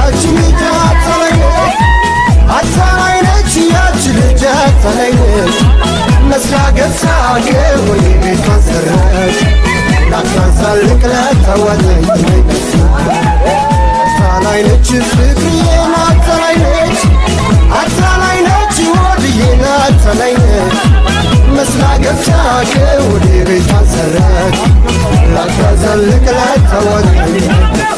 ያቺ ልጅ አታላይ ነች፣ አታላይ ነች፣ ያቺ ልጅ አታላይ ነች። መስላ ገብታ ከወዲህ ቤቷን ሰራች። ላታዛልቅ ላታዋጣኝ አታላይ ነች ፍቅርዬ፣ አታላይ ነች፣ አታላይ ነች ወድዬ፣ አታላይ ነች። መስላ ገብታ ከወዲህ ቤቷን ሰራች። ላታዛልቅ ላታዋጣኝ።